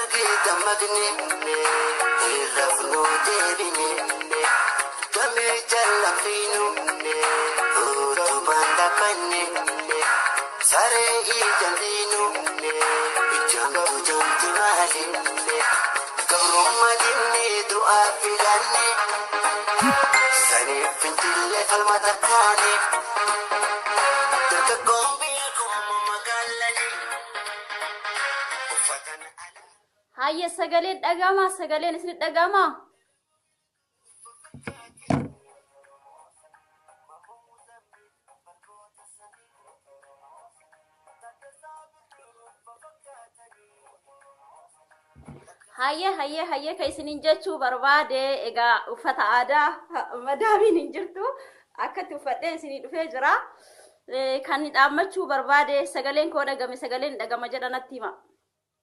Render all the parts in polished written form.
Dargii dammaqne irrafnuu deebine damee jallafiinu utubaan dhaqanne saree ijaan ijaan jamti maali gabrummaa diinni du'aa filanne saniif fincillee falma takkaane dargaggoon biyya kuma magaalani uffatan ala. Hayya, sagaleen dhagamaa? Sagaleen isin dhagamaa? Hayya, hayya, hayya, ka isinin jechuu barbaade egaa uffata aadaa madaamiin hin jirtu akkatti uffadhee isinii dhufee jira. Kan dhaammachuu barbaade, sagaleen koo dhagame, sagaleen dhagama jedha natti hima.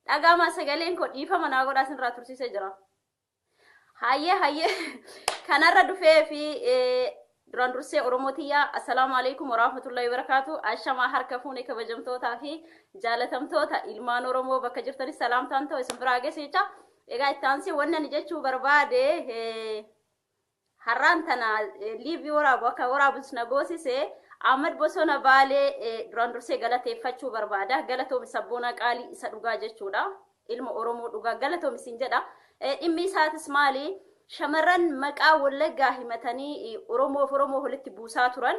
Dhagama sagaleen koo? Dhiifama naa godhaa, isinirraa tursiisee jira. Hayyee, hayyee, kanarra dhufee fi duraan dursee Oromoo tiyyaa, assalaamu alaikum warahmatullahi wabarakaatu. Ashamaa, harka fuune, kabajamtootaa fi jaalatamtoota ilmaan Oromoo bakka jirtanis salaamtaan ta'u isin biraa geesse jecha. Egaa itti aansee wanni ani jechuu barbaade, har'aan tana live waraabu akka waraabus na goosise Ahmad Bosona Baalee duraan dursee galateeffachuu barbaada. Galatoomi, sabboona qaalii isa dhugaa jechuudha. Ilma Oromoo dhugaa galatoomi siin jedha. Dhimmi isaatis maali? Shamarran maqaa Wallaggaa himatanii Oromoof Oromoo walitti buusaa turan.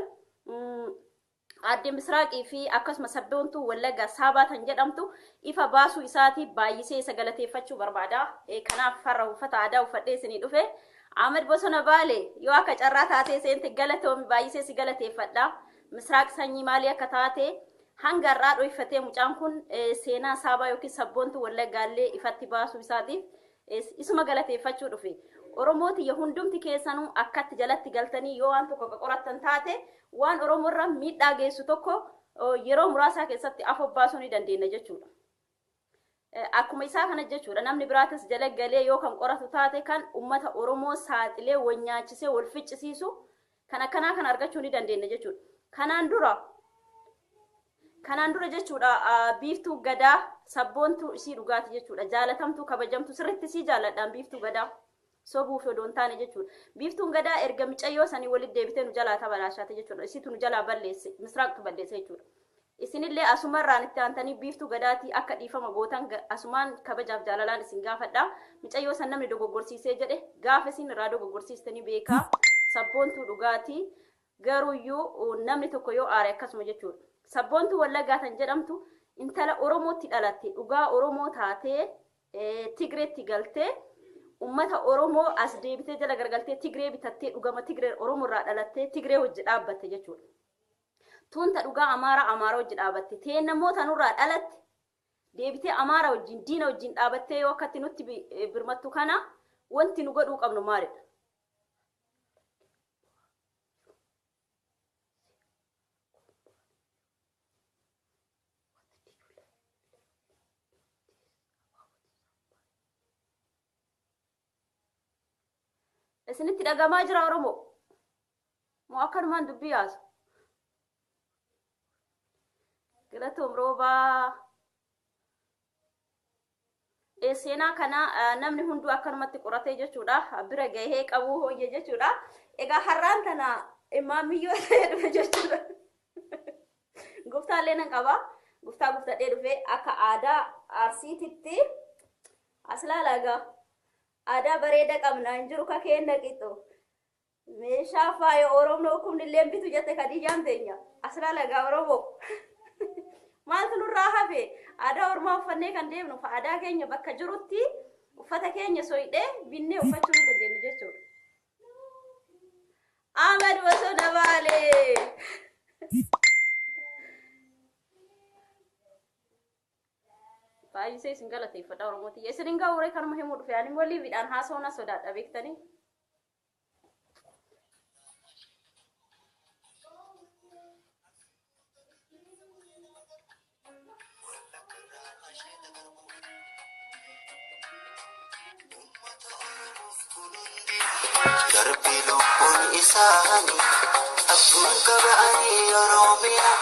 Aadde Misraaqii fi akkasuma sabboontuu Wallaggaa Saabaa kan jedhamtu ifa baasuu isaatii baay'isee isa galateeffachuu barbaada. Kanaaf farra uffata aadaa uffadhee isinii dhufe. Ahmad Bosona Baalee, yoo akka carraa taatee seente, galatoomi, baay'isee si galateeffadha. Misraaq sanyii maalii akka taate hanga har'aa dhoyfatee mucaan kun seenaa Saabaa yookiin sabboontuu Wallaggaallee ifatti baasuu isaatiif isuma galateeffachuu dhufe. Oromooti hundumti keessanuu akkatti jalatti galtanii yoo waan tokko qorattan taate, waan Oromoorra miidhaa geessu tokko yeroo muraasaa keessatti afoo baasuu ni dandeenya jechuudha. Akkuma isaa kana jechuudha, namni biraatis jala galee yoo kan qoratu taate, kan ummata Oromoo saaxilee wal nyaachisee wal ficcisiisu kan akkanaa kan argachuu ni dandeenya jechuudha. Kanaan dura jechuudha, Biiftuu Gadaa sabboontuu isii dhugaati jechuudha. Jaalatamtuu, kabajamtuu, sirriitti isii jaalladhaan Biiftuu Gadaa. Sobuuf odoo hin taane jechuudha. Biiftuun Gadaa erga micayyoo sanii walitti deebitee nu jalaa tabalaashaate jechuudha. Isitu nu jalaa balleesse, Misraaqtu balleesse jechuudha. Isinillee asumarraan itti aantanii Biiftuu Gadaatii akka dhiifama gootan asumaan kabajaaf jaalalaan isin gaafadha. Micayyoo san namni dogoggorsiisee jedhe gaafa isin irraa dogoggorsiistanii beekaa. Sabboontuu dhugaatii garuuyyuu namni tokko yoo aare akkasuma jechuudha. Sabboontuu Wallaggaa kan jedhamtu intala Oromootti dhalatte, dhugaa Oromoo taatee Tigreetti galtee, ummata Oromoo as deebitee jala gargaltee Tigree bitattee, dhugama Tigree Oromoo irraa dhalattee Tigree hojii dhaabbatte jechuudha. Tuunta dhugaa Amaaraa Amaaraa hojii dhaabatte. Teen namoota nurraa dhalatte deebitee Amaaraa wajjin, diina wajjin dhaabattee yoo akkatti nutti birmattu, kana wanti nu godhuu qabnu maalidha? Isinitti dhagamaa jira Oromoo? Moo akkanumaan dubbii yaasu? Galatoom roobaa. Seenaa kana namni hunduu akkanumatti qoratee jechuudha. Bira gahee qabuu hooyye jechuudha. Egaa har'aan tana maamiyyoo ta'ee dhufe jechuudha. Goftaallee nan qaba. Goftaa guftadhee dhufe akka aadaa Arsiititti as ilaala egaa. Aadaa bareeda qabna, hin jiru ka keenna qixxu. Meeshaa faaya Oromoo kumnillee bitu jette Kadiijaan teenya. As ilaala egaa Oromoo. Maaltu nurraa hafe? Aadaa Oromoo uffannee kan deemnu, aadaa keenya bakka jirutti uffata keenya soyidhee binnee uffachuu ni dandeenya jechuudha. Ahmed Bosona Baalee. Baay'isee isin galateeffadha Oromooti. Isin hin ga'uure, kanuma himuu dhufe. Ani immoo liveiidhaan haasa'uu na sodaadha, beektanii. Darbii lubbuun isaanii abjuun qaba'anii Oromiyaa.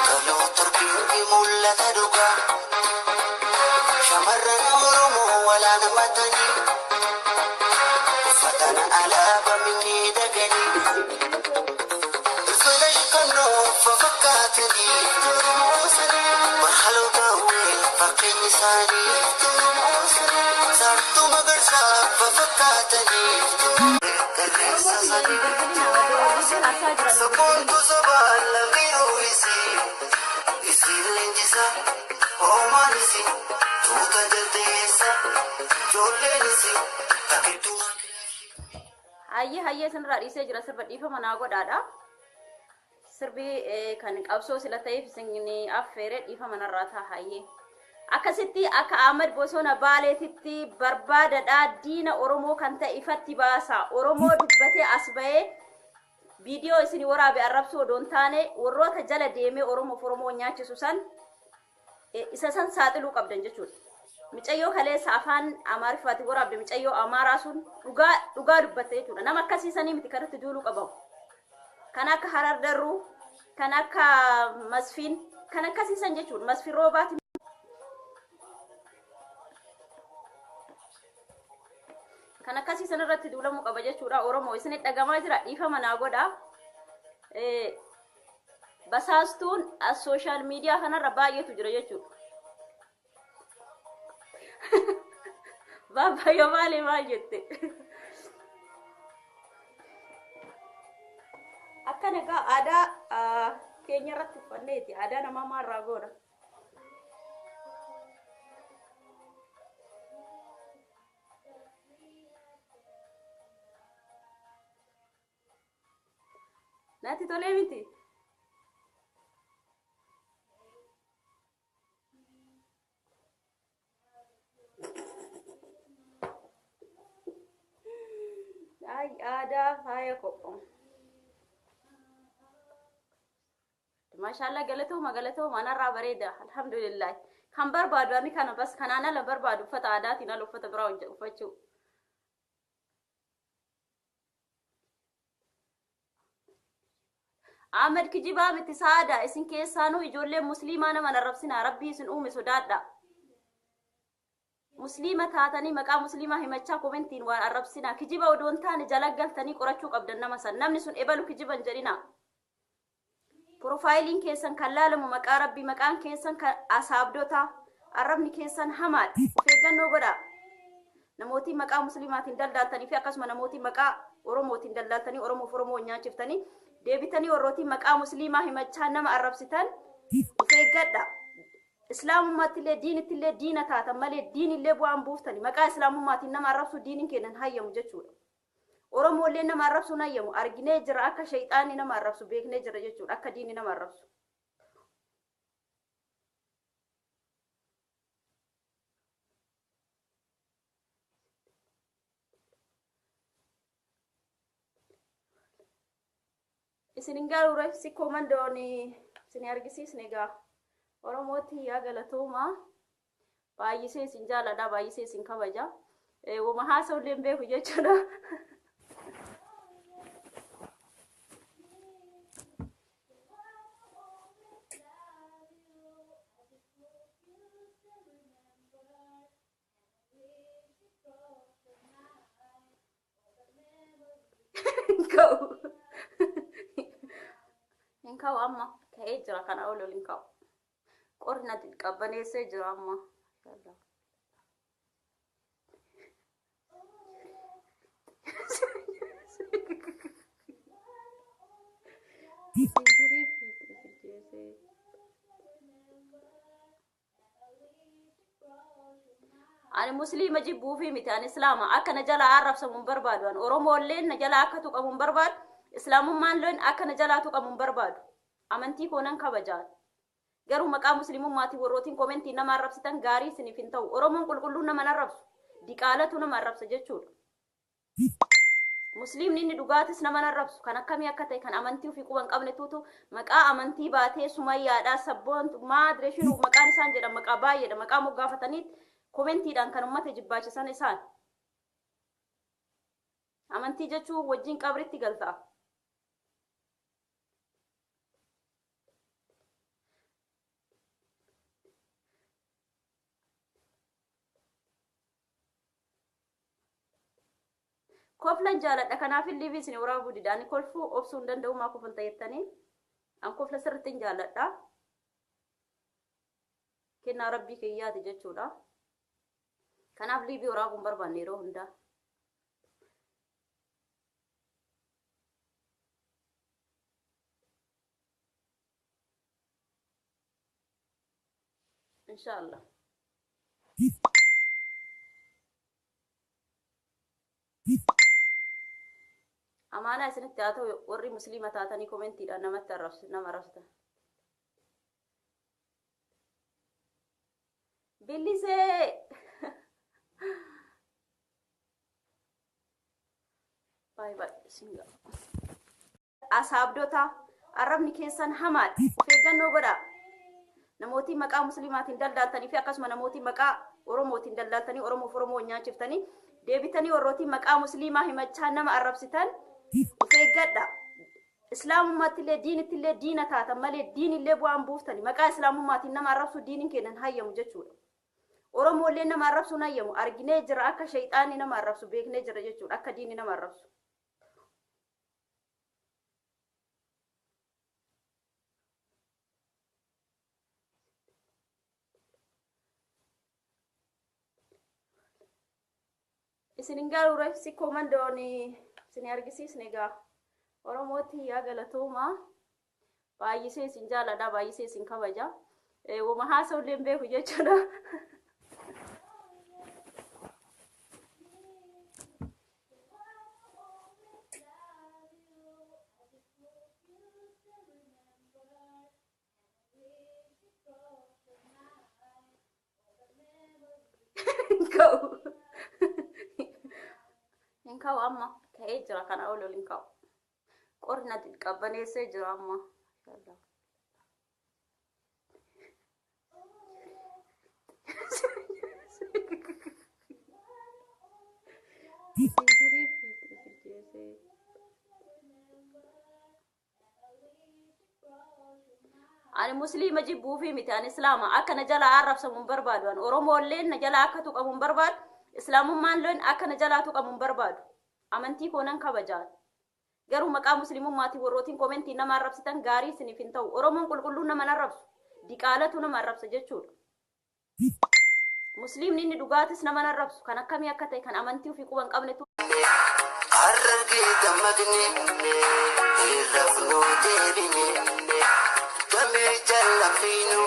Dhaloota arginu mul'ata dhugaa. Walaan matanii uffatan alaabaa miidhaganii Ilfila shikannoo fakkaatanii marhaloo gaawwee fakkeenyi isaanii saartuu magarsaa fakkaatanii qilleensa sanii Sakoontu sabaa lammiiroo isii isiin leenjisa hoomaan isii tuuta jaldeessa ijoolleen isii taphittuu. Hayyee hayyee, isinirraa dhiisee jira sirba, dhiifama naa godhaadha. Sirbi kan qabsoo sila ta'eef isin affeere, dhiifama narraa ta'a hayyee. Akkasitti akka Ahmad Bosona Baaleetitti barbaadadha, diina Oromoo kan ta'e ifatti baasa. Oromoo dubbatee as bahee viidiyoo isin waraabe arrabsuu odoo hin taane, warroota jala deemee Oromoof Oromoo nyaachisu san isa san saaxiluu qabdan jechuudha. Micayyoo kaleessa afaan Amaariffaatiin waraabde, micayyoo Amaaraa sun dhugaa dhugaa dubbatte jechuudha. Nama akkasiisanii miti kanatti duuluu qabamu. Kan akka Harar Darruu, kan akka Masfiin, kan akkasiisan jechuudha. Masfiin Roobaati. Kan akkasiisan irratti duulamuu qaba jechuudha. Oromoo, isinit dhagamaa jira, dhiifama naa godha. Basaastuun as social media kanarra baay'eetu jira jechuudha. Baabbayyoo maali maal jette? Akka nagaa aadaa keenya irratti uffanneeti. Aadaa namaa maalirraa goona? Natti tolee miti? Ay, aadaa faaya qophoo. Maashaallah, galatooma galatooma, anarraa bareeda, alhamdulillah. Kan barbaadu ani kana bas, kanaan ala barbaadu uffata aadaatiin ala uffata biraa uffachuu. Ahmed kijibaa miti saada, isin keessaanuu ijoollee musliimaa nama arrabsinaa, rabbii isin uume sodaadha. Musliima taatanii maqaa musliimaa himachaa komentiin waan arrabsinaa, kijiba odoo hin taane jala galtanii qorachuu qabdan nama san, namni sun ebalu kijiban jedhina. Profaayiliin keessan kan laalamu maqaa rabbii, maqaan keessan kan asaabdota, arrabni keessan hamaadha. Of eeggannoo godhaa. Namootiin maqaa musliimaatiin daldaaltanii fi akkasuma namootiin maqaa Oromootiin daldaaltanii Oromoof Oromoo nyaachiftanii deebitanii warrootiin maqaa musliimaa himachaa nama arrabsitan of eeggadha. Islaamummaatti illee diinitti illee diina taatan malee diinillee bu'aan buuftani, maqaa islaamummaatiin nama arrabsuu diiniin kennan hayyamu jechuudha. Oromoollee nama arrabsuun hayyamu, arginee jira, akka shayxaanni nama arrabsu beeknee jira jechuudha, akka diinni nama arrabsu. Isin hin garuu si komandoon isin argisiisne egaa, Oromootti yaa galatooma, baay'isee isin jaaladha, baay'isee isin kabaja. Wama haasa'ullee hin beeku jechuudha. Hin ka'u. Hin ka'u, amma ka'ee jira, kana ol ol hin ka'u. Qorri natti qabbaneessee jira amma. Ani musliima jibbuufi miti, ani islaama akka na jalaa arrabsamu hin barbaadu. Ani Oromoolleen na jalaa akka tuqamu hin barbaadu. Islaamummaan akka na jalaa tuqamu hin barbaadu. Amantii koo nan kabajaa. Garuu maqaa musliimummaatiin warrootiin komentii nama arrabsitan gaarii isiniif hin ta'u. Oromoon qulqulluun nama hin arrabsu. Diqaalatu nama arrabsa jechuudha. Musliimni inni dhugaatis nama hin arrabsu. Kan akkamii akka ta'e, kan amantii ofii quba hin qabne tuutu maqaa amantii baatee sumayyaadhaa sabboontu maadireeshinuu maqaan isaan jedhan maqaa baay'eedha. Maqaa moggaafatanii komentiidhaan kan uummata jibbaachisan isaan. Amantii jechuun wajjin qabritti galta. Koflan jaaladha, kanaaf liivii isin waraabuu dida. Ani kolfuu obsuu hin danda'u, maa kofalta jettanii. An kofla sirriitti hin jaaladha. Kennaa rabbii kiyyaati jechuudha. Kanaaf liivii waraabuu hin barbaanne yeroo hundaa. Inshaallah. Amaanaa isinitti haa ta'u, warri musliima taatanii koomentiidhaan namatti arrabsu, nama arrabsitan. Billisee! Baay'ee baay'ee singa. Asaabdota, arrabni keessan hamaadha. Of eeggannoo godhaa. Namootii maqaa musliimaatiin daldaaltanii fi akkasuma namootii maqaa Oromootiin daldaaltanii Oromoof Oromoo nyaachiftanii deebitanii warrootii maqaa musliimaa himachaa nama arrabsitan, of eeggadha. Islaamummaatti illee diinitti illee diina taatan malee diinillee bu'aan buuftani. Maqaa islaamummaatiin nama arrabsuu diiniin kennan hayyamu jechuudha. Oromoollee nama arrabsuun hayyamu arginee jira, akka shayxaanni nama arrabsu beeknee jira jechuudha, akka diinni nama arrabsu. Isin hin garuu si komandoon isin argisiisne egaa Oromootti yaa galatooma, baay'isee isin jaaladha, baay'isee isin kabaja. Wama haasa'ullee hin beeku jechuudha. Ka'u. Hin ka'u, amma ka'ee jira, kana ol ol hin ka'u. Qorri na qabbaneessee jira amma. Ani musliima jibbuufi miti, ani islaama akka na jalaa arrabsamu hin barbaadu. Ani Oromoolleen na jalaa akka tuqamu hin barbaadu. Islaamummaan akka na jalaa tuqamu hin barbaadu. Amantii koo nan kabajaa. Garuu maqaa musliimummaatiin warrootiin komentii nama arrabsitan gaarii isiniif hin ta'u. Oromoon qulqulluun nama arrabsu. Diqaalatu nama arrabsa jechuudha. Musliimni inni dhugaatis nama arrabsu. Kan akkamii akka ta'e, kan amantii ofii quba hin qabnetu. Harargee dammaqne, rafnuu deebine, damee jallafiinu,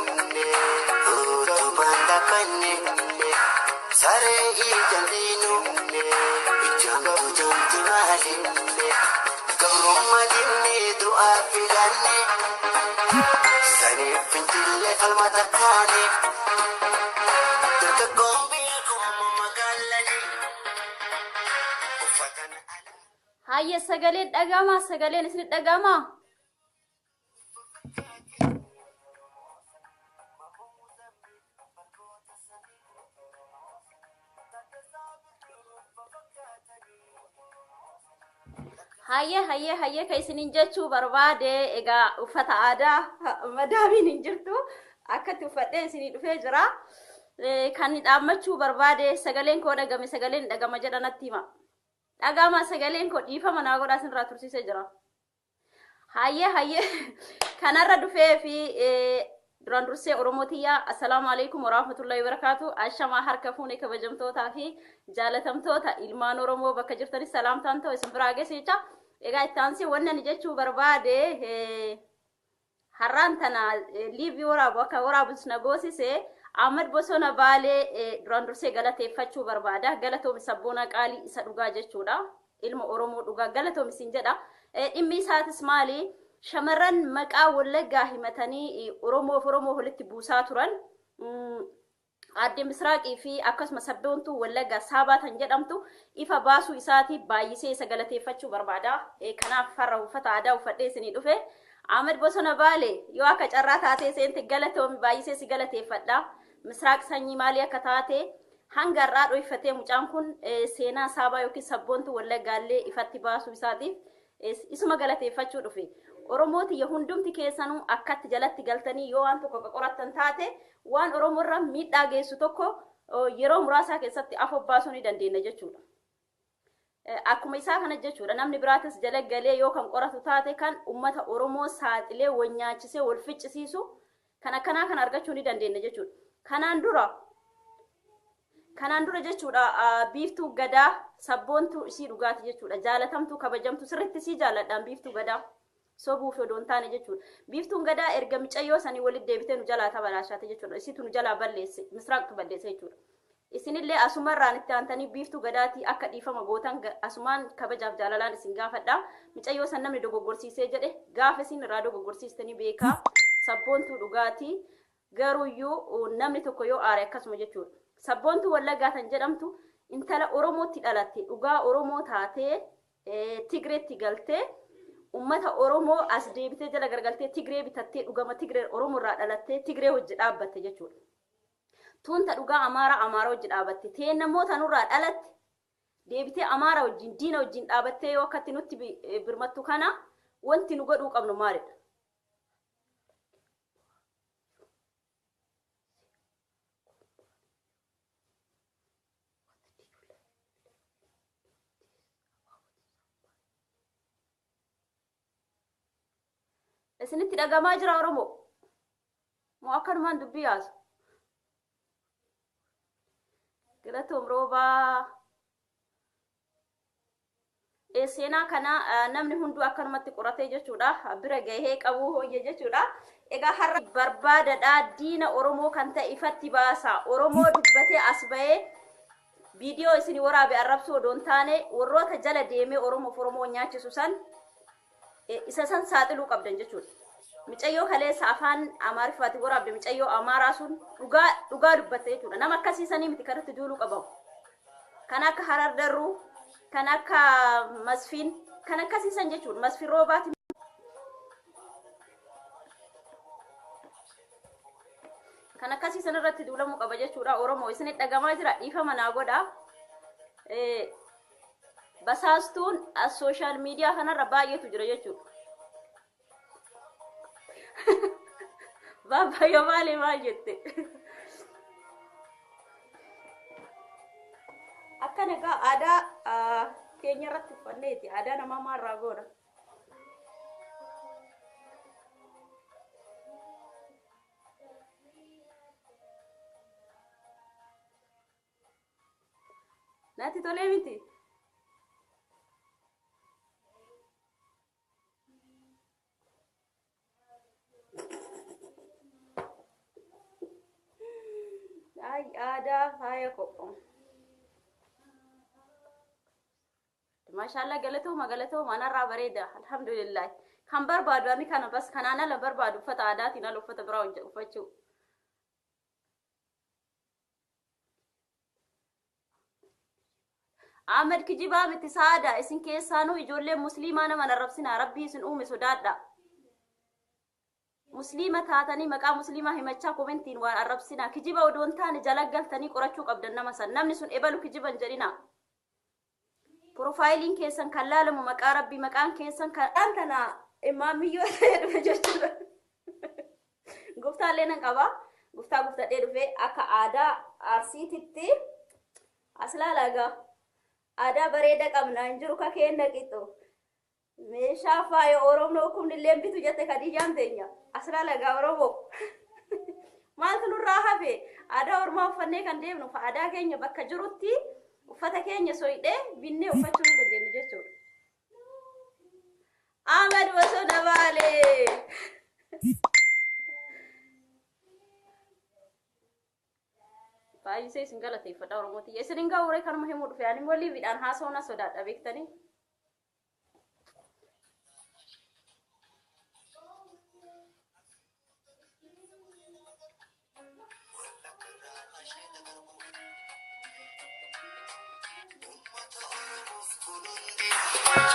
utubaan dhaabbanne, saree ijaan diinu, ijaan jamti maali, gabrummaa dinnee du'aa filanne, saniif fincillee falmata kaane, dargaggoon biyya kuma magaalanii uffatan alaa. Hayyee, sagaleen dhagamaa, sagaleen isin dhagamaa? Hayyee hayyee hayyee, kan isinin jechuu barbaade egaa uffata aadaa madaamiin hin jirtu akkatti uffadhee isinii dhufee jira. Kan dhaammachuu barbaade, sagaleen koo dhagame, sagaleen dhagama jedha natti hima. Dhagama sagaleen koo? Dhiifama naa godhaa, isinirraa tursiisee jira. Hayyee hayyee, kanarra dhufee fi duraan dursee Oromotiyyaa, assalaamu alaikum warahmatullahi wabarakaatu. Ashamaa, harka fuune, kabajamtootaa fi jaalatamtoota ilmaan Oromoo bakka jirtanis salaamtaan ta'u isin biraa geesse jecha. Egaa itti aansee wanni ani jechuu barbaade, har'aan tana liivii waraabu akka waraabus na goosise Ahmad Bosona Baalee duraan dursee galateeffachuu barbaada. Galatoomi sabboona qaalii isa dhugaa jechuudha. Ilma Oromoo dhugaa galatoomi isin jedha. Dhimmi isaatis maali? Shamarran maqaa Wallaggaa himatanii Oromoof Oromoo walitti buusaa turan. Aadde Misraaqii fi akkasuma sabboontuu Wallaggaa Saabaa kan jedhamtu ifa baasuu isaatii baay'isee isa galateeffachuu barbaada. Kanaaf har'a uffata aadaa uffadhee isinii dhufe. Ahmad Bosona Baalee, yoo akka carraa taatee seente, galatoomi, baay'isee si galateeffadha. Misraaq sanyii maalii akka taate hanga har'aa dhoyfatee mucaan kun seenaa Saabaa yookiin sabboontuu Wallaggaallee ifatti baasuu isaatiif isuma galateeffachuu dhufe. Oromooti hundumti keessanuu akkatti jalatti galtanii yoo waan tokko qorattan taate, waan Oromoo irra miidhaa geessu tokko yeroo muraasaa keessatti afoo baasuu ni dandeenya jechuudha. Akkuma isaa kana jechuudha, namni biraatis jala galee yoo kan qoratu taate, kan ummata Oromoo saaxilee wal nyaachisee wal ficcisiisu kan akkanaa kan argachuu ni dandeenya jechuudha. Kanaan dura jechuudha, Biiftuu Gadaa sabboontuu isii dhugaati jechuudha. Jaalatamtuu, kabajamtuu, sirriitti isii jaaladhaan Biiftuu Gadaa. Sobuuf odoo hin taane jechuudha. Biiftuun Gadaa erga micayyoo sanii walitti deebitee nu jalaa tabalaashaate jechuudha. Isitu nu jalaa balleesse, Misraaqtu balleesse jechuudha. Isinillee asumarraan itti aantanii Biiftuu Gadaatii akka dhiifama gootan asumaan kabajaaf jaalalaan isin gaafadha. Micayyoo san namni dogoggorsiisee jedhe, gaafa isin irraa dogoggorsiistanii beekaa, sabboontuu dhugaatii. Garuuyyuu namni tokko yoo aare akkasuma jechuudha. Sabboontuu Wallaggaa kan jedhamtu intala Oromootti dhalatte, dhugaa Oromoo taatee Tigreetti galtee, ummata Oromoo as deebitee jala gargaltee Tigree bitattee, dhugama Tigree Oromoo irraa dhalattee Tigree hojii dhaabbatte jechuudha. Tuunta dhugaa Amaaraa Amaaraa hojii dhaabatte. Teen namoota nurraa dhalatte deebitee Amaaraa wajjin, diina wajjin dhaabattee yoo akkatti nutti birmattu, kana wanti nu godhuu qabnu maalidha? Isinitti dhagamaa jira Oromoo? Moo akkanumaan dubbii yaasu? Galatoom Roobaa. Seenaa kana namni hunduu akkanumatti qoratee jechuudha. Bira gahee qabuu hooyye jechuudha. Egaa har'a barbaadadha, diina Oromoo kan ta'e ifatti baasa. Oromoo dubbatee as bahee viidiyoo isin waraabe arrabsuu odoo hin taane, warroota jala deemee Oromoof Oromoo nyaachisu san, isa san saaxiluu qabdan jechuudha. Micayyoo kaleessa afaan Amaariffaatiin waraabde, micayyoo Amaaraa sun dhugaa dhugaa dubbatte jechuudha. Nama akkasiisanii miti kanatti duuluu qabamu. Kan akka Harar Darruu, kan akka Masfiin, kan akkasiisan jechuudha. Masfiin Roobaati. Kan akkasiisan irratti duulamuu qaba jechuudha. Oromoo, isin dhagamaa jira, dhiifama naa godha. Basaastuun social media kanarra baay'eetu jira jechuudha. Baabbayyoo maali, maal jette? Akka nagaa aadaa keenya irratti uffanneeti. Aadaa namaa maalirraa goona? Natti tolee miti? Ay, aadaa faaya qophoo. Maashaallah, galatooma, galatooma, anarraa bareeda, alhamdulillah. Kan barbaadu ani kana bas, kanaan ala barbaadu uffata aadaatiin ala uffata biraa uffachuu. Ahmed, kijibaa miti saada. Isin keessaanuu ijoollee musliimaa nama arrabsinaa, Rabbii isin uume sodaadha. Musliima taatanii maqaa musliimaa himachaa commentiin waan arrabsinaa. Kijiba odoo hin taane jala galtanii qorachuu qabdan nama san. Namni sun ebalu kijiban jedhina. Profileiin keessan kan laalamu maqaa Rabbii, maqaan keessan kan tana imaamiyyoo ta'ee dhufe jechuudha. Goftaallee nan qaba. Goftaa guftadhee dhufe akka aadaa Arsiititti as laalagaa. Aadaa bareeda qabna, hin jiru ka keenna qixxu. Meeshaa faaya Oromoo kumnillee bitu jette Kadiijaan teenya. As laalagaa Oromoo. Maaltu nurraa hafe? Aadaa Oromoo uffannee kan deemnu, aadaa keenya bakka jirutti uffata keenya soyidhee binnee uffachuu ni dandeenya jechuudha. Ahmed Bosona Baalee. Baay'isee isin galateeffadha Oromooti. Isin hin gahuure, kanuma himuu dhufe. Ani immoo liveiidhaan haasa'uu na sodaadha, beektanii.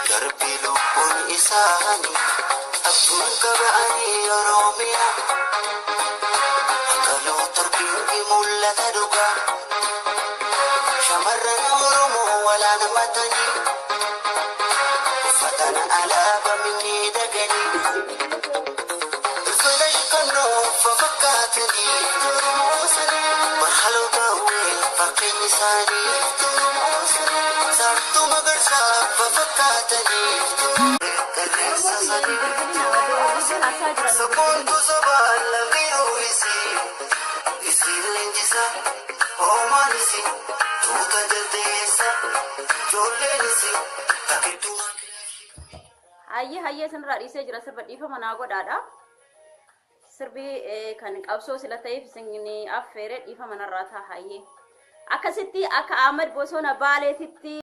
Darbii lubbuun isaanii abjuun qaba'anii Oromiyaa. Akka tarbiin mul'ata dhugaa. Shamarran Oromoo walaana matanii uffatan alaabaa miidhaganii. Uffata shikannoo fakkaatanii marhaloo ta'uu. Fakkeenyi isaanii sartuu magarsaa fakkaatanii qilleensa sadii. Sakoontu sabaa lammiiruu isii isiin leenjisa hoomaan isii tuuta jaldeessa ijoolleen isii taphituma. Hayyee, hayyee, isinirraa dhiisee jira. Sirba dhiifama naa godhaadha. Sirbi kan qabsoo sila ta'eef isin affeere, dhiifama narraa ta'a. Hayyee. Akkasitti akka Ahmad Bosona Baaleetitti.